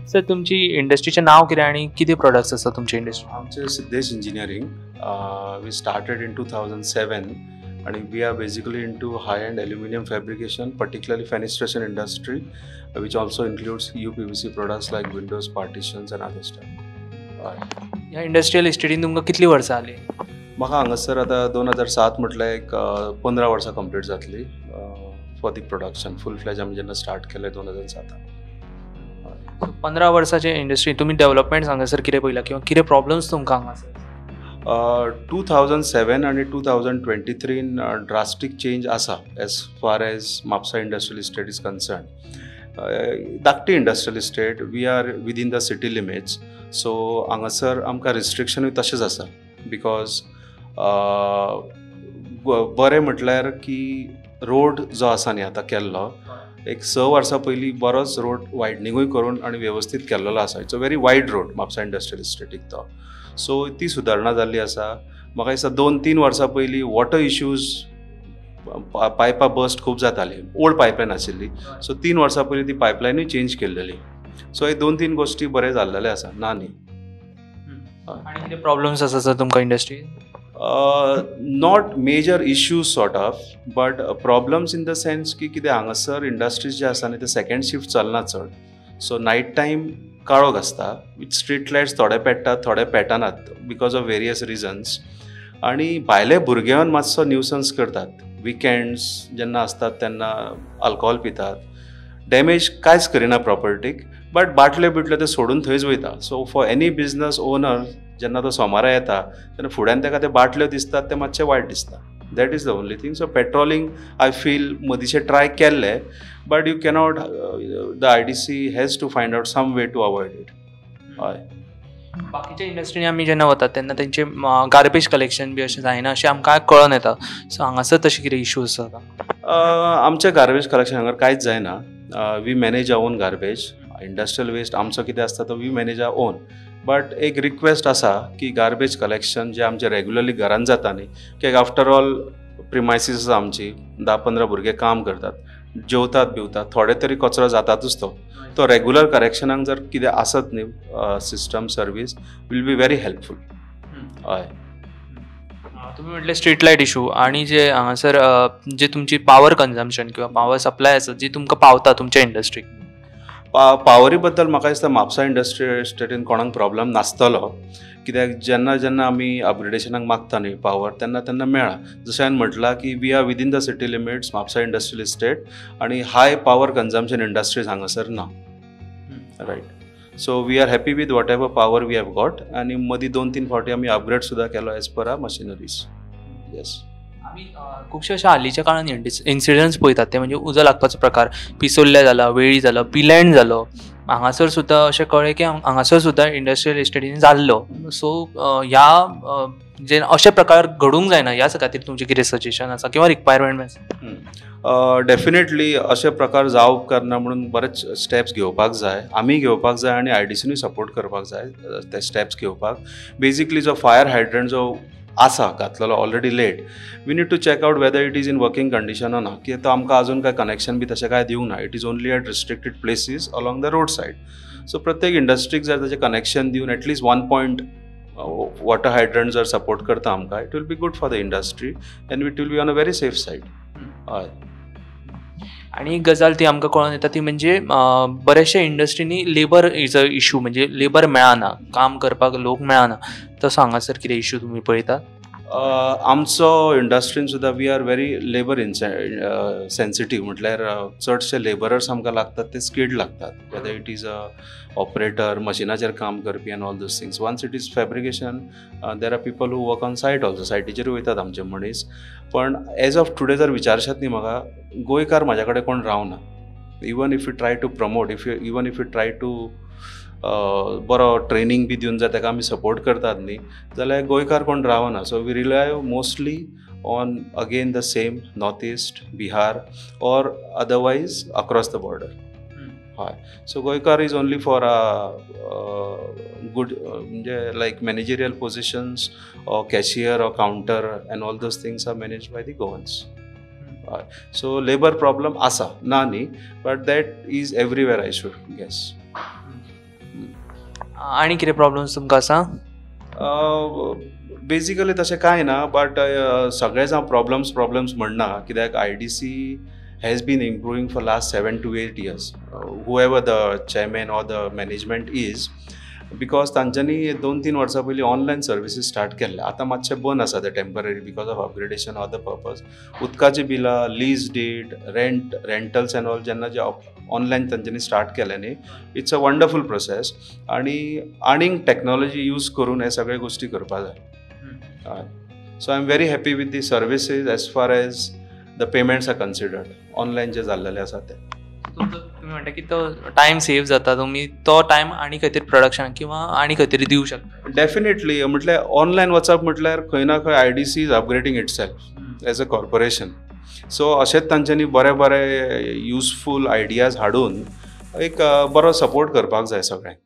Sir, तुमची इंडस्ट्रीचें नांव कितें आनी कितें प्रोडक्ट्स आसा तुमच्या इंडस्ट्री? आमचे Siddhesh engineering, we started in 2007 आणि we are basically into high end aluminium fabrication, particularly fenestration industry, which also includes UPVC products like windows, partitions and other stuff. ह्या इंडस्ट्रियल इस्टेटीन तुमकां कितलीं वर्सां जालीं? म्हाका हांगासर आतां 2007 म्हटल्यार एक 15 वर्सां कंप्लीट जातली for the production. Full fledge आमी जेन्ना स्टार्ट केलें 2007. 15 वर्साचे इंडस्ट्री तुमी डेव्हलपमेंट हांगासर कितें पळयला किंवा कितें प्रॉब्लम्स तुमकां हांगासर? 2007 आनी 2023 ड्रास्टीक चेंज आसा as far as Mapusa industrial estate is concern. धाकटी industrial estate, we are within the city limits, so हांगासर आमकां रिस्ट्रिक्शनूय तशेंच आसा. Because बरें म्हटल्यार की रोड जो आसा न्ही आतां केल्लो, एक 6 वर्सां पयलीं बरोच रोड वायडनिंगूय करून आनी वेवस्थीत केल्लो आसा. It's a very wide road Mapusa industrial इस्टेटीक तो. सो ती सुदारणा जाल्ली आसा. म्हाका दिसता 2-3 वर्सां पयलीं वॉटर इश्यूज, पायपां बस्ट खूब जाताली, ओल्ड पायपलायन आशिल्ली. सो 3 वर्सां पयलीं ती पायपलायनूय चेंज केल्लेली. सो हे 2-3 गोश्टी बरें जाल्लेलें आसा, ना न्ही. आनी कितें प्रॉब्लम्स आसा सर तुमकां industry? Not major issues sort of, but problems in the sense की कितें हांगासर इंडस्ट्रीज जे आसा न्ही ते सेकेंड शिफ्ट चलना चड. सो नायट टायम काळोख आसता, विथ स्ट्रीट लायट्स थोडे पेट्टात थोडे पेटनात because of various reasons. आनी भायले भुरगे येवन मातसो न्यूसन्स करतात. विकेंड्स जेन्ना आसतात तेन्ना अल्कोहोल पितात, डॅमेज कांयच करिना प्रॉपर्टीक, बट बाटल्यो बिटल्यो ते सोडून थंयच वयता. So for any business owner जेन्ना तो सोमारा येता तेन्ना फुड्यान ताका ते बाटल्यो दिसतात ते मातशें वायट दिसता. That is the only thing. So patrolling I feel मदींशें try केल्लें, but you cannot, the IDC has to find out some way to avoid it. हय. बाकीच्या इंडस्ट्रीनी आमी जेन्ना वतात तेन्ना तेंचे गार्बेज कलेक्शन बी अशें जायना अशें आमकां कळोन येता. सो हांगासर तशें कितें इशू आसा? आमचें गार्बेज कलेक्शन हांगा कांयच जायना. We manage our own garbage. Industrial waste आमचो कितें आसता तो we manage our own. But एक रिक्वेस्ट आसा की गार्बेज कलेक्शन जे आमचें रेगुलरली घरान जाता न्ही, की आफ्टर ऑल प्रिमायसीस आसा आमची, 10-15 भुरगे काम करतात, जेवतात बिवतात, थोडे तरी कचरो जातातूच. तो तो रेगुलर करेक्शनाक जर कितें आसत न्ही system service will be very helpful. हय. तुमी म्हटलें स्ट्रीट लायट इशू आनी जे हांगासर जे तुमची पावर कन्जम्पशन किंवा पावर सप्लाय आसा जी तुमकां पावता तुमच्या इंडस्ट्रीक? पावरी बद्दल म्हाका दिसता म्हापसा इंडस्ट्री इस्टेटीन कोणाक प्रॉब्लम नासतलो, कित्याक जेन्ना जेन्ना आमी अपग्रेडेशनाक मागता न्ही पावर तेन्ना तेन्ना मेळा. जशें हांवें म्हटलां की we are within the city limits Mapusa industrial estate आनी हाय पावर कन्जम्पशन इंडस्ट्रीज हांगासर ना. Right. So we are happy with whatever power we have got. आनी मदीं 2-3 फावटी आमी अपग्रेड सुद्दां केलो as per are machineries. Yes. आमी खुबशे अशे हालींच्या काळान इन्सिडंट्स पळयतात ते म्हणजे उजो लागपाचो प्रकार, पिसोल्ल्या जाला, वेळी जालो, पिलँड जालो. हांगासर सुद्दां अशें कळ्ळें की हांगासर सुद्दां इंडस्ट्रियल इस्टेटीन जाल्लो. सो ह्या जे अशे प्रकार घडूंक जायना ह्या खातीर तुमचें कितें सजेशन आसा किंवा रिक्वायरमेंट आसा? डेफिनेटली अशे प्रकार जावप करना म्हणून बरेच स्टेप्स घेवपाक जाय, आमी घेवपाक जाय आनी आयडीसीनूय सपोर्ट करपाक जाय ते स्टेप्स घेवपाक. बेजिकली जो फायर हायड्रंट जो आसा घातलेलो already late, we need to check out whether it is in working condition or ना, की तो आमकां अजून कांय कनेक्शन बी तशें कांय दिवंक ना. It is only at restricted places along the road side. So प्रत्येक इंडस्ट्रीक जर ताचें कनेक्शन दिवन at least 1 point water hydrant जर सपोर्ट करता आमकां, it will be good for the industry and it will be on a very safe side. हय. आनी एक गजाल ती आमकां कळोन येता ती म्हणजे बऱ्याचशा इंडस्ट्रींनी लेबर is a issue, म्हणजे लेबर मेळना, काम करपाक लोक मेळना. तसो हांगासर कितें इशू तुमी पळयतात? आमचो इंडस्ट्रीन सुद्दां we are very labour sensitive, म्हटल्यार चडशे लेबरर्स आमकां लागतात ते स्किल्ड लागतात, whether it is a operator, मशिनाचेर काम करपी and all those things. Once it is fabrication there are people who work on site also, सायटीचेर वयतात आमचे मनीस. पण एज ऑफ टुडे जर विचारशात न्ही म्हाका, गोंयकार म्हाज्या कडेन कोण रावना. Even if you try to promote, if you even if you try to बरो ट्रेनींग बी दिवन जर ताका आमी सपोर्ट करतात न्ही जाल्यार गोंयकार कोण रावना. So we rely mostly on again the same north east, Bihar or otherwise across the border. हय. सो गोंयकार is only for a good म्हणजे like managerial positions or cashier or counter and all those things are managed by the Goans. हय. So labour problem आसा, ना न्ही, but that is everywhere I should guess. आनी कितें problems तुमकां आसा? Basically तशें कांय ना, बट सगळे जावं प्रॉब्लम्स म्हणना, कित्याक IDC has been improving for last 7 to 8 years, whoever the chairman or the management is, because तांच्यांनी 2-3 वर्सां पयलीं ऑनलायन सर्विसीस स्टार्ट केल्ले. आतां मातशें बंद आसा ते temporary because of upgradation or the purpose. उदकाची बिलां, lease deed, rent, rentals and all जेन्ना जे ऑनलायन तांच्यांनी स्टार्ट केलें न्ही, it's a wonderful process. आनी आनीक टॅक्नोलॉजी यूज करून हे सगळे गोश्टी करपा जाय. So I am very happy with the services as far as the payments are considered, online जे जाल्लेले आसा ते. तुमी म्हणटा की तो टायम सेव जाता, तुमी तो टायम आनी खंय तरी प्रोडक्शनाक किंवा आनी खंय तरी दिवं शकता. डेफिनेटली, म्हटल्यार ऑनलायन वचप म्हटल्यार खंय ना खंय IDC is upgrading itself as a corporation. So अशेंच तांच्यांनी बरे बरे युजफूल आयडियाज हाडून एक बरो सपोर्ट करपाक जाय सगळ्यांक.